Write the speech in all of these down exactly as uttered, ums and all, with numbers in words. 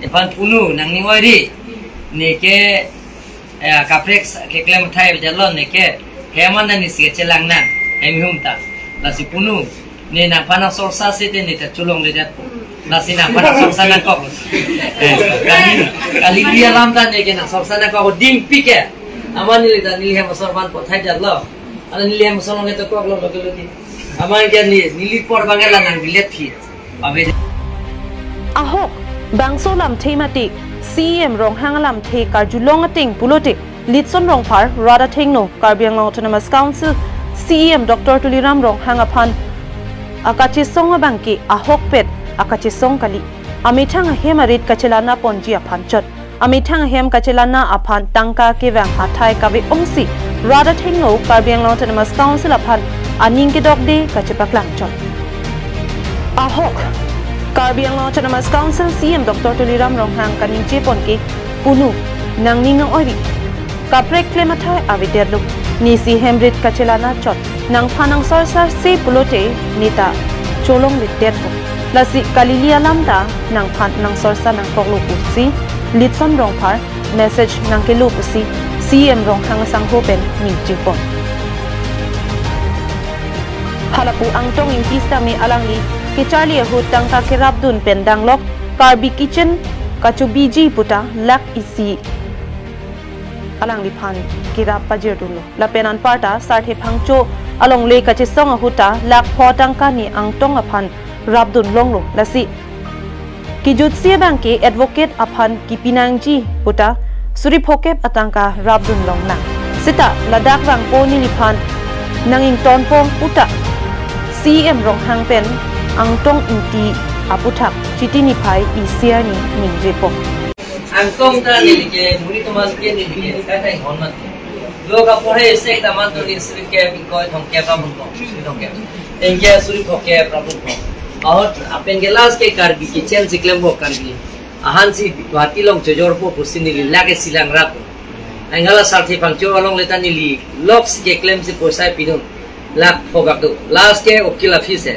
Ephan punu nangning oiri. Neke, eh, kaprek sa-, keklem thai bejalo neke. Hem an neli si chelang nang. Hem hum ta. Lasi punu. Ne nangphan nangsorsa sete ne ta cholongledet po. Lasi nangphan nangsorsa nangkok. Eh, kali, kali dia lam ta neke nangsorsa nangkok dingpi ke. Amat neli ta neli hem asor van po thai jalo. Ala neli hem asor ne to koklo lo kelo di. Amat ke neli, neli apor bang la nangbilet phi. Abe. Ahok, bangso lamthe mate, C E M Ronghang alamthe karjulong ateng pulote, Litson Rongphar, rat athengno, Karbi Anglong Autonomous Council, C E M Doctor Tuliram Ronghang aphan akachesong abangke ahokpet akachesong kali. Amethang ahem arit kachelang ponji aphan chot. Amethang ahem kachelang aphan tangka kevang athai kave-ongsi rat athengno Karbi Anglong Autonomous Council aphan aning kedokde kachepaklang chot. Ahok, Karbi Anglong Autonomous Council C E M Doctor Tuliram Ronghang kaningje pon ke punu nangning nang-oiri. Kaprek klem athai avedetlo. Nesi hem rit kachelang chot. Nangphan nangsorsa se pulote ne ta cholongledet po. Lasi kali dia lam ta nangphan nangsorsa nangkoklo pusi Litson Rongphar message nangkelo pusi C E M Ronghang asangho pen ningje pon. Halapu Angtong Ingti sitame alangli kecharli ahut tangka kerapdun pen danglok Karbi Kitchen kachobiji puta lakh isi alangliphan kerap pajirdunlo. Lapen anparta Sarthe Phangcho alongle kachesong ahut ta lakh pho tangka ne Angtong aphan rapdun longlo. Lasi kejutsi abangke advocate aphan kipinangji puta suri phokep atangka rapdun long nang. Seta ladak vangpo neliphan nang-ingtonpo puta C E M Ronghang pen Angtong Ingti aputhak Chiti niphai isi arni ningjepo. Angtong ta nelike, muri toman ke nelike, kai kai hon man. Lo ka pohe se ta man to ni suri ke bingkoi thong ke ba mun ko, suri thong ke. Engke suri phokep ra mun ko. Ahut apen ke last ke Karbi Kitchen si klempo Karbi. Ahan si Guwahati along chojorpo pusi neli lake silang rap. Anke la Sarthe Phangcho alongle ta neli lok si keklem si poisa pidun. Lakh pho gap do. Last ke ukil office he.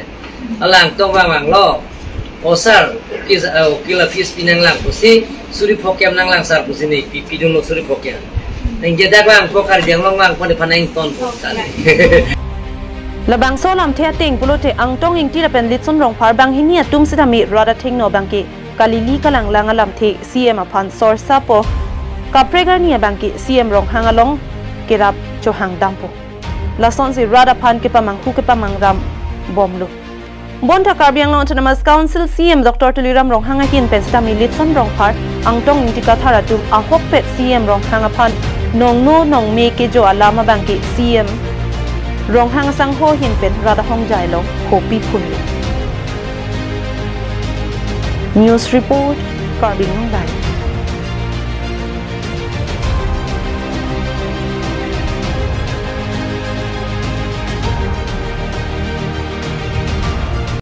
Ala Angtong vangvanglo. O sir, ukil, eh, ukil office pinanglang pusi, suri phokep nanglang sir pusi ne pi, pidunlo suri phokep. Ningje dak vangpo Karbi Anglong vangpo nephan nangtonpo. Labangso lamthe ateng pulote Angtong Ingti lapen Litson Rongphar banghini atum sitame rat athengno abangke kali li kalanglang alamthe C E M aphan sorsapo. Kaprek arni abangke C E M Ronghang along kerap chohang dampo. Lasonsi rat aphan kepamanghu kepamangram bomlo. Bonta Karbi Anglong Autonomous Council C E M Doctor Tuliram Ronghang ahin pen sitame Litson Rongphar, Angtong Ingti Kathar atum ahokpet C E M Ronghang aphan nongno nongme kejo alam abangke C E M Ronghang asangho ahin pen rat ahongjai along hopi phunlo. News report, Karbi Anglong Live.